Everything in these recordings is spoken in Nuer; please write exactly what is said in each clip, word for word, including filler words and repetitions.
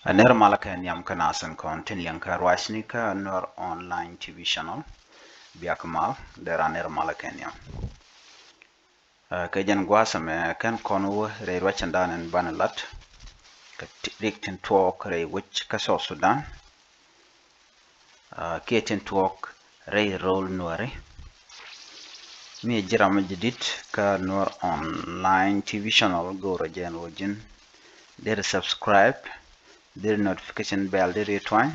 Ɛ nɛr malä kɛ nhiam kä nath tin kɔn tin liɛŋ kä ruacni kä Nuer Online T V channel. Biak mal dee ran nɛr malä kɛ nhiam. Ɛ, kɛ jɛn gua̱a̱th ɛmɛ kɛn kɔn wä rɛy ruacdan in banɛ lat kɛ ti-, rik tin tuɔɔk rɛy wec kä South Sudan. Ɛ, kiɛ tin tuɔɔk rɛy rööl Nuääri. Mi ji̱ ram mi jadid kä Nuer Online T V channel, go̱o̱rä jɛ ɛn ɣöö ji̱n deri subscribe, deri notification bell deri twany,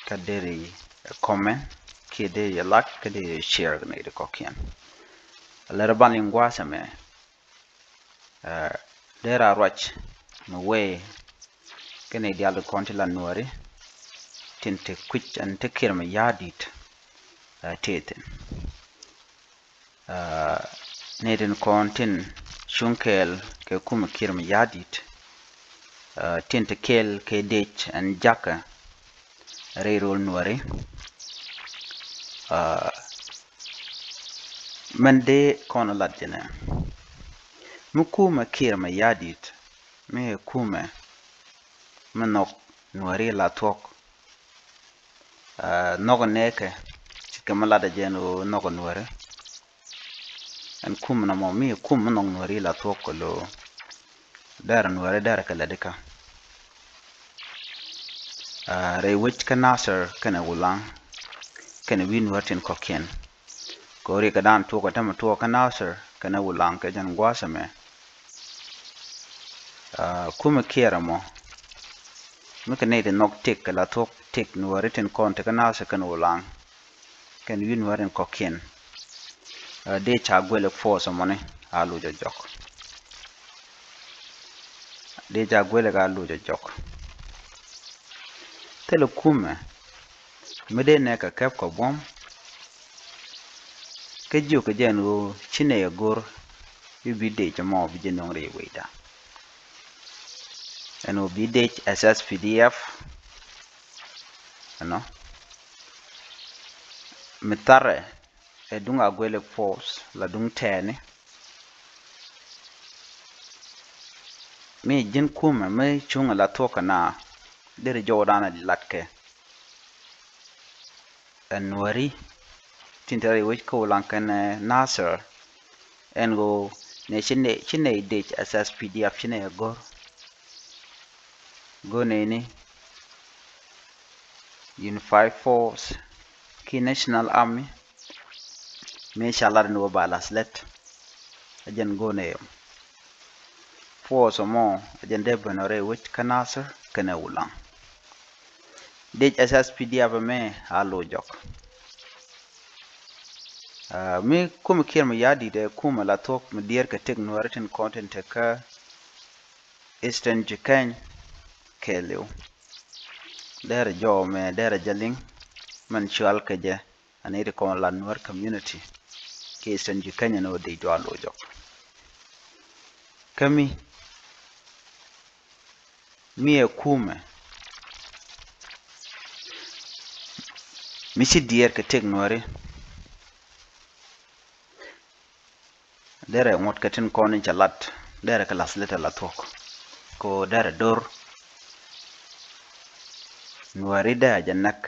kä deri comment, kiɛ deri like, kä deri share kɛ nɛy ti kɔ̱kiɛn. Lɛr ban liŋ gua̱a̱th ɛmɛ. Ɛ, dee raa ruac mi wee kɛnɛ diaal ti kɔn ti la Nuääri tin te kui̱c ɛn te Kiir Mayardit, ɛ, tëë thi̱n. Ɛ, ni tin kɔn tin cuŋ kɛɛl kɛ kumɛ Kiir Mayardit, ɛ, tin te kɛɛl kɛ dec ɛn jakä rɛy rööl Nuääri. Ɛ, mɛn dee kɔn lat jɛ nɛ mi kumɛ Kiir Mayardit, mi kumɛ mi nhɔk Nuääri la thuɔ̱k. Ɛ, nhɔk nɛɛkɛ cikɛ mi lat jɛ nɛ nhɔk Nuääri. Ɛn kumɛ nɔmɔ mi kumɛ mi nhɔk Nuääri la thuɔ̱k kɛ lo̱. Dɛrɛ Nuääri dɛrɛ kɛ lɛ dikä. Ɛ, rɛy wec kä Nasir kɛnɛ Wulaŋ kɛnɛ wi̱i̱ Nuäär tin kɔ̱kiɛn. Kɛ ɣöö rikɛ dan tuɔɔk ɛ tämɛ tuɔɔk kä Nasir kɛnɛ Wulaŋ kɛ jɛn gua̱a̱th ɛmɛ. Ɛ, kumɛ Kiir ɛmɔ mi kɛ nɛy ti nhɔk tëk kɛ la thuɔ̱k tëk Nuääri tin kɔn te kä Nasir kɛnɛ Wulaŋ kɛn wi̱i̱ Nuäär tin kɔ̱kiɛn. Ɛ, dee ca guɛl ɛ force ɛmɔni a luc ɛ jɔk. Dee ca guɛl ɛ ka luc ɛ jɔk. Thilɛ kumɛ mi dee nɛ kɛ kɛp kɛ buɔ̱m. Kä jiök kɛ jɛ ɛn ɣöö ci nɛy ɛ go̱r i̱ bi dec ɛmɔ bi jɛ nöŋ rɛy wecda. Ɛn ɣöö bi dec S S P D F ɛnɔ mi tharɛ ɛ duŋ a guɛl ɛ force la duŋ tɛɛni. Mi ji̱n kumɛ mi cuŋ la thuɔ̱k kɛ na deri jɔwdan a latkɛ. Ɛ Nuääri tin te rɛy wec kä Wulaŋ kɛnɛ Nasir ɛn ɣöö nɛ ci nɛ ci nɛ dec S S P D F ci nɛ go̱r. Go̱r nɛni Unified Force ki National Army. Mi ca lat ni wä ba lath lät. A jɛn go̱o̱nɛ yɛ force mɔ a jɛn dee ben rɛy wec kä Nasir kɛnɛ Wulaŋ. Dec S S P D F mɛ a lo̱c jɔk. Ɛ, mi kumɛ Kiir Mayardit ɛ kumɛ la thuɔ̱k mi diɛɛr kɛ tëk Nuääri tin kɔn tin te kä Eastern Jikany kɛɛliw. Derɛ jɔw mɛ derɛ jɛ liŋ mɛn cual kɛ jɛ. Ani ti kɔn la Nuer community ki Eastern Jikany ni wä dec dual lo̱c jɔk. Kä mi mi ɛ kumɛ mi ci diɛɛr kɛ tëk Nuääri. Derɛ ŋuɔ̱t kɛ tin kɔn in ca lat derɛ kɛ lath lät a la thuɔ̱k. Ko derɛ dor Nuääri derɛ jɛ näk.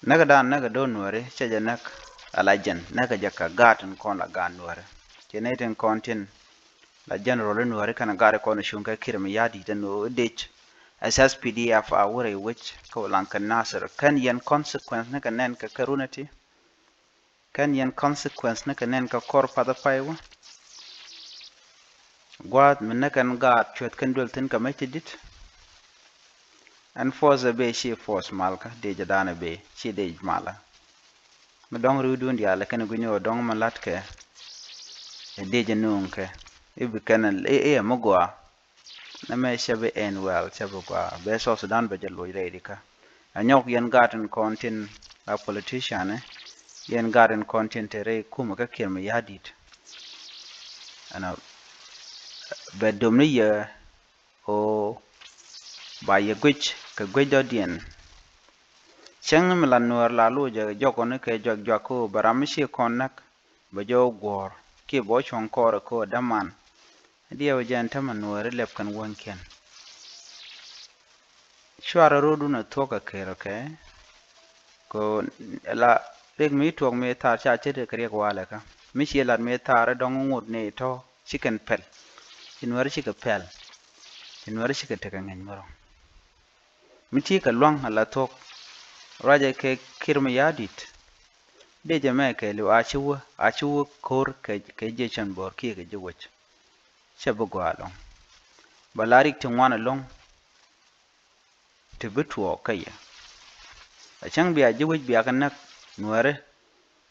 Näk dan näk dor Nuääri cɛ jɛ näk a la jɛn näk jɛ kɛ gaat tin kɔn la gaat Nuääri. Ci nɛy tin kɔn tin la general Nuääri kɛnɛ gaat kɔn cuŋ kɛ Kiir Mayardit ɛn ɣöö dec S S P D F a wä rɛy wec kä Wulaŋ kɛ Nasir kɛn yɛn consequence ni kɛ nɛn kɛ kɛ runɛ ti. Kɛn yɛn consequence ni kɛ nɛn kɛ kɔr path a pay wä. Gua̱a̱th mi ni kɛn gaat cuɛth kɛn duel thi̱n kɛ mec ti di̱t. Ɛn force ɛ ben ci force malkä dec ɛ dan ɛ ben ci dec malä. Mi dɔ̱ŋ ri̱wdun diaal ɛ kɛn gui̱ny ɣöö dɔ̱ŋ mi la̱tkɛ ɛ dec ɛ nuŋkɛ i̱ bi kɛn ɛ i̱ ɛ mi gɔaa. Nɛmɛ cɛ bi ɛn wɛl cɛ bi gɔaa bɛ South Sudan bɛ jɛ loc rɛy dikä. Ɛ nyɔk yɛn gaat in kɔn tin a politician ɛ yɛn gaat in kɔn tin te rɛy kumɛ kä Kiir Mayardit. Ɛnɔ bɛ dom ni yɛ ɣöö ba yɛ guic kɛ guic dɔ̱diɛn. Cäŋ mi la Nuäär la loc jɛ jɔk ɣän kɛ juak juak kä ɣöö bɛ ram mi ci kɔn näk bɛ jɛ wä guɔ̱ɔ̱r kiɛ bɛ wä cuɔ̱ŋ kɔɔrɛ kä ɣöö däman. Diɛw jɛn tämɛ Nuääri lɛp kɛn wäŋkiɛn. Cuarɛ rotdun a thuɔ̱k a ker, okay? Ko la riɛk mi tuɔk mi thar ca ce̱t kɛ riɛk walɛ kä. Mi ci lat mi thar dɔ̱ŋ ŋot ni tɔ̱ ci kɛn pɛl. Ci Nuääri cikɛ pɛl. Ci Nuääri cikɛ tekɛ ŋäc mi rɔ. Mi ci kɛ lua̱ŋ a la thuɔ̱k. Ruacɛ kɛ Kiir Mayardit. Dee jɛ mɛ kɛ liw a ci wä, a ci wä ko̱r kɛ, kɛ jiɛ cɛn bo̱r kiɛ kɛ ji̱ wec. Cɛ bi gɔaa ɛlɔ̱ŋ. Ba la rik ti ŋuan ɛlɔ̱ŋ. Ti bi tuɔɔk kä yɛ. A cäŋ bia ji̱ wec bia kɛ näk Nuääri.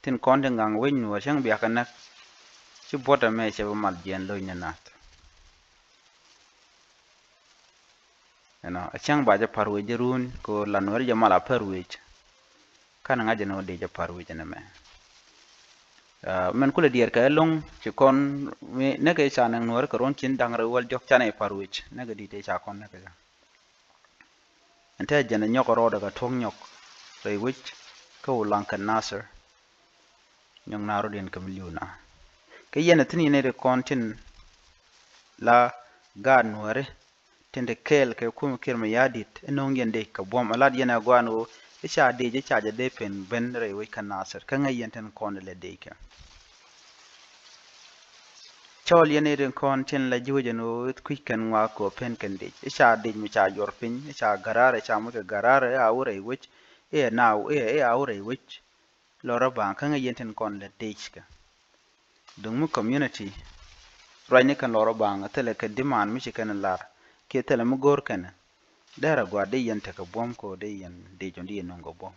Tin kɔn ti ŋa̱ŋ wec Nuäär cäŋ bia kɛ näk. Ci buɔ̱t ɛmɛ cɛ bi mal jiɛn lo̱cni nath. Ɛnɔ, a cäŋ ba jɛ pa̱r wec ji̱ run, ko la Nuääri jɛ mal a pa̱r wec. Kan ŋa̱c ɛn ɣöö dee jɛ pa̱r wec ɛn ɛmɛ. Ah, mɛn kulɛ diɛɛr kɛ ɛlɔ̱ŋ, ci kɔn, mi, näk ɛ ca nɛŋ Nuääri kɛ ruɔ̱n cin da̱ŋ rɛw wäl diɔ̱k, canɛ pa̱r wec, näk ɛ di̱t ɛ ca kɔn näk ɛ ca. Ɛn te jɛn ɛ nyɔk rɔɔdɛ kɛ tuɔ̱k nyɔk rɛy wec kä Ulaŋ kɛ Nasir. Nyɔk na rɔɔdiɛn kɛ mi li̱w na. Kä yɛn ɛ thi̱n yɛn ɛ ri kɔn tin la gaat Nuääri tin te kɛɛl kɛ kumɛ Kiir Mayardit ɛ no̱o̱ŋ yɛn dec kɛ buɔ̱m ɛ lat yɛn ɛ gɔaa ɛn ɣöö i̱ ca dec i̱ ca jɛ dee pen ben rɛy wec kä Nasir kä ŋäc yɛn tin kɔn ilɛ dec kɛ. Cɔl yɛn i̱ rin kɔn tin la ji̱ wec ɛn ɣöö i̱ kui̱c kɛn ŋuak kɛ ɣöö pen kɛn dec. I̱ ca dec mi ca juɔr piny, i̱ ca gäraar, i̱ ca moc kɛ gäraar, i̱ a wä rɛy wec, i̱ ɛ naaw, i̱ ɛ, i̱ a wä rɛy wec. Lɔrä baŋ kä ŋäc yɛn tin kɔn lɛ dec kɛ. Duŋ mi community ruacni kɛn lɔrä baŋ, thilɛ kɛ demand mi ci kɛn lar, kiɛ thilɛ mi go̱o̱r kɛn. Derɛ gɔaa dee yɛn tekɛ buɔ̱m kɛ ɣöö dee yɛn dee jɔ̱ŋ dee yɛn nöŋ kɛ buɔ̱m.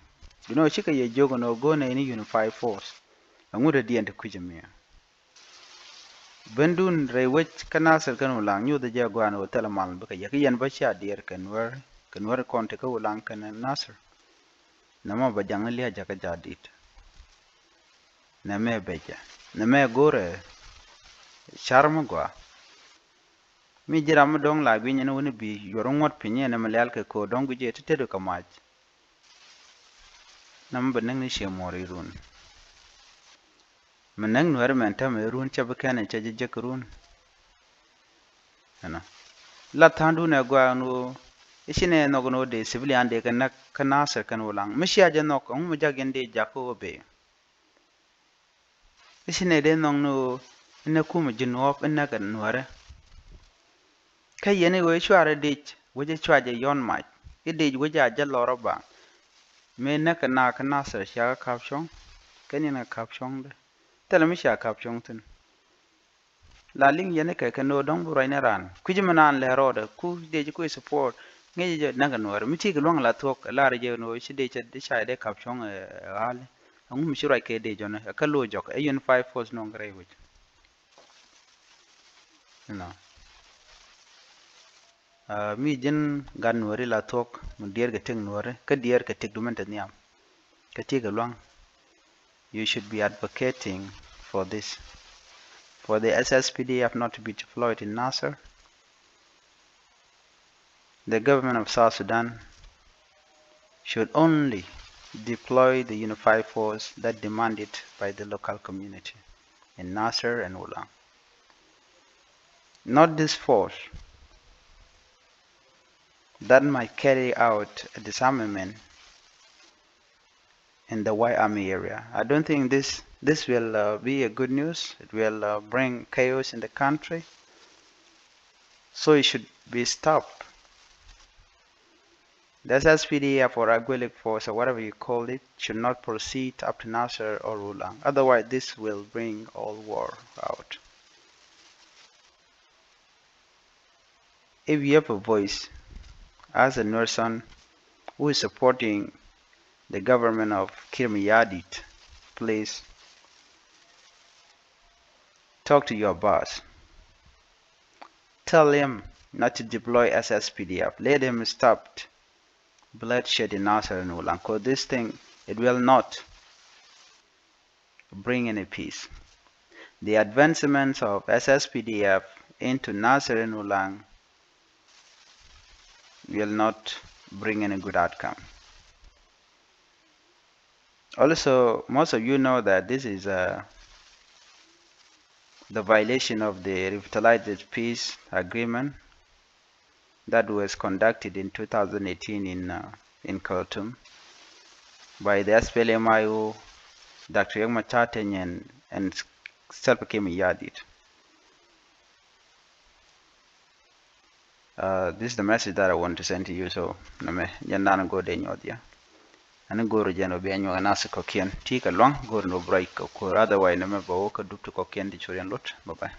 Duundɛ ɣöö cikɛ yɛ jiök ɛn ɣöö go̱o̱r nɛy ni Unified Force. Ɛŋu dee diɛn ti kui̱c ɛmɛ? Bendun rɛy wec kä Nasir kɛn Ulaŋ nyuuth jɛ gɔaa ɛn ɣöö thilɛ mal bikɛ yɛ kä yɛn bä cia diɛɛr kɛ Nuäär, kɛ Nuäär kɔn ti kä Ulaŋ kɛn Nasir. Nɛmɔ bɛ jaŋ ni lia̱a̱ jakä jadid. Nɛmɛ becɛ. Nɛmɛ go̱rɛ car mi gɔaa. Mi ji̱ ram mi dɔ̱ŋ la gui̱ny ɛn wuni bi yuɔr ŋuɔ̱t piny ɛn ɛmɛ lial kɛ ko̱o̱r dɔ̱ŋ gui̱c ɛ ti tetdu kɛ mac. Nɛmɛ bɛ näk ni cie muɔ̱ɔ̱r irun. Mi näk Nuääri mɛn täämɛ irun cɛ bi kɛn ɛ cɛ jɛ jek irun. Ɛnɔ. La tha̱a̱ŋdun ɛ gɔaa ɛn ɣöö i̱ ci nɛ nhɔk ɛn ɣöö dee civilian dee kɛ näk kä Nasir kɛn Ulaŋ. Mi cia jɛ nhɔk ɛŋu mi jak yɛn dee jak kä ɣöö bee. I̱ ci nɛ dee nhɔk ni ɣöö inɛ kumɛ ji̱ nuɔ̱ɔ̱p inɛ kɛ Nuäärɛ. Kä yɛn i̱ ɣöö i̱ cuarɛ dec wec i̱ cua jɛ yɔ̱n mac i̱ dec wec a jɛ lɔr ɔ baŋ. Mëë näk kɛ naak kä Nasir cia kɛ ka̱p cuɔ̱ŋ kɛn yɛn kɛ ka̱p cuɔ̱ŋdɛ. Thilɛ mi cia ka̱p cuɔ̱ŋ thi̱n. La liŋ yɛn ikɛ kɛ no̱o̱ dɔ̱ŋ bi ruacni raan kui̱ci mi naan lɛ rɔɔdɛ ku dee ci kui̱ support. Ŋäcɛ jɛ näk kɛ Nuäärɛ mi ti kɛ luäŋ la thuɔ̱k ɛ lar jɛ no̱o̱ ci dee cɛ dee ca dee ka̱p cuɔ̱ŋ ɛ ɣa̱li. Ɛŋu mi ci ruac kɛ dee jɔ̱nɛ ɛ kä lo̱c jɔk ɛ Unified Force nɔŋ kɛ rɛy wec. Inɔ. Ah, mi ji̱n gat Nuääri la thuɔ̱k mi diɛɛr kɛ tëk Nuääri kä diɛɛr kɛ tëk dumen te nhiam. Kɛ ti kɛ lua̱ŋ. You should be advocating for this. For the S S P D F not to be deployed in Nasir, the government of South Sudan should only deploy the unified force that demanded by the local community in Nasir and Ulang. Not this force that might carry out a disarmament in the White Army area. I don't think this, this will, uh, be a good news. It will, uh, bring chaos in the country. So it should be stopped. The S S P D F or Agwelek force or whatever you call it should not proceed up to Nasir or Ulang. Otherwise, this will bring all war out. If you have a voice as a Nuer son who is supporting the government of Kiir Mayardit, please talk to your boss. Tell him not to deploy S S P D F. Let him stop bloodshed in Nasir and Ulang, 'cause this thing, it will not bring any peace. The advancements of S S P D F into Nasir and Ulang will not bring any good outcome. Also, most of you know that this is a, the violation of the revitalized peace agreement that was conducted in two thousand eighteen in, uh, in Khartoum by the S P L M I O, Doctor Riek Machar Teny and, and Salva Kiir Mayardit. Uh, this is the message that I want to send to you. So nɛmɛ jɛn dan go̱o̱r dee nyuɔth yɛ. Ani go̱o̱r jɛn ɔ bia nyuɔth nasi kɔkiɛn ti kɛ luaŋ go̱o̱r ni ɔ break kɛ ko̱r. Otherwise nɛmɛ bɛ wä kɛ dup ti kɔkiɛn ti curiɛn lot. Bye bye.